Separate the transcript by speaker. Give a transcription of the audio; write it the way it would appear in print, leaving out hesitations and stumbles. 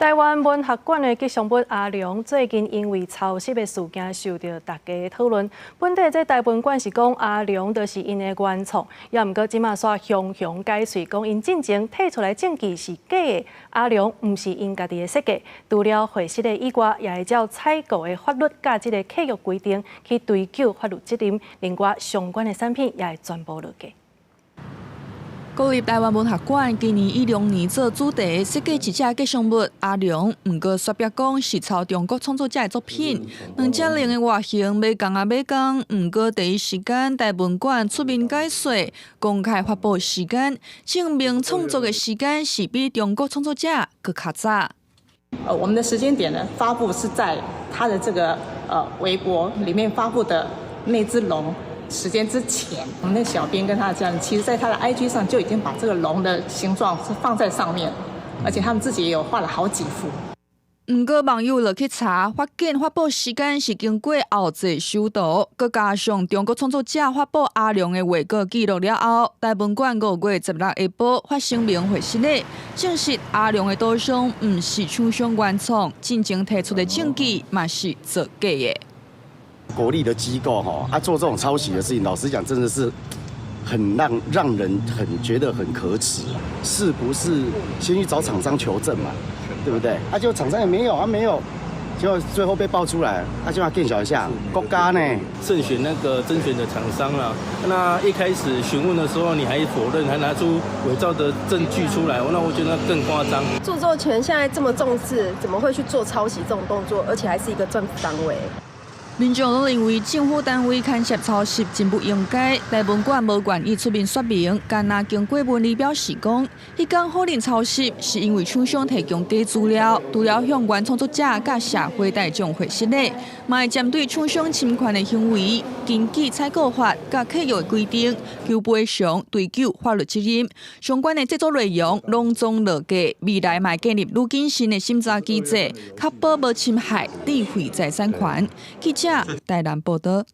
Speaker 1: 臺灣文學館的吉祥物阿龍最近因為抄襲的事件受著大家的討論。本底這臺文館是講阿龍就是𪜶的原創，也毋過這馬煞雄雄解喙，講𪜶進前提出來證據是假的，阿龍毋是𪜶家己的設計。除了會失的以外，也會照採購的法律佮這个契約規定去追究法律責任。另外，相關的產品也會全部落架。
Speaker 2: 國立臺灣文學館今年以龍年做主題，設計一隻吉祥物阿龍，毋過煞表講是抄中國創作者的作品。兩隻龍的外形袂仝仔袂仝，毋過第一時間臺文館出面解說，公開發布時間，證明創作的時間是比中國創作者閣較早。
Speaker 3: 我們的時間點呢，發布是在他的這個微博裡面發布的那隻龍時間之前，我們的小編跟他的家人，其實在他的 IG 上就已經把這個龍的形狀是放在上面，而且他們自己也有畫了好幾幅。
Speaker 2: 毋過網友落去查，發現發布時間是經過後製修圖，閣加上中國創作者發布阿龍的畫稿記錄了後，臺文館5月16下晡發聲明回釋咧，證實阿龍的圖像毋是廠商原創，進前提出的證據嘛是造假的。
Speaker 4: 國立的機構吼，啊做這種抄襲的事情，老實講，真的是很讓人很覺得很可恥。是不是先去找廠商求證嘛？對不對？啊，就廠商也沒有啊，沒有，結果最後被爆出來，啊，就要更小一下國家呢，
Speaker 5: 慎選那個甄選的廠商啦。那一開始詢問的時候，你還否認，還拿出偽造的證據出來，那我覺得更誇張。
Speaker 6: 著作權現在這麼重視，怎麼會去做抄襲這種動作？而且還是一個政府單位。
Speaker 2: 民眾攏認為政府單位牽涉抄襲真不應該，臺文館無願意出面說明，干焦經過文字表示講，彼工否認抄襲是因為廠商提供假資料，除了向原創作者佮社會大眾解釋咧，嘛會針對廠商侵權的行為，根據採購法佮契約的規定，求賠償追究法律責任。相關的製作內容攏總落架，未來嘛會建立愈謹慎的審查機制，確保無侵害智慧財產權。記者台南報導。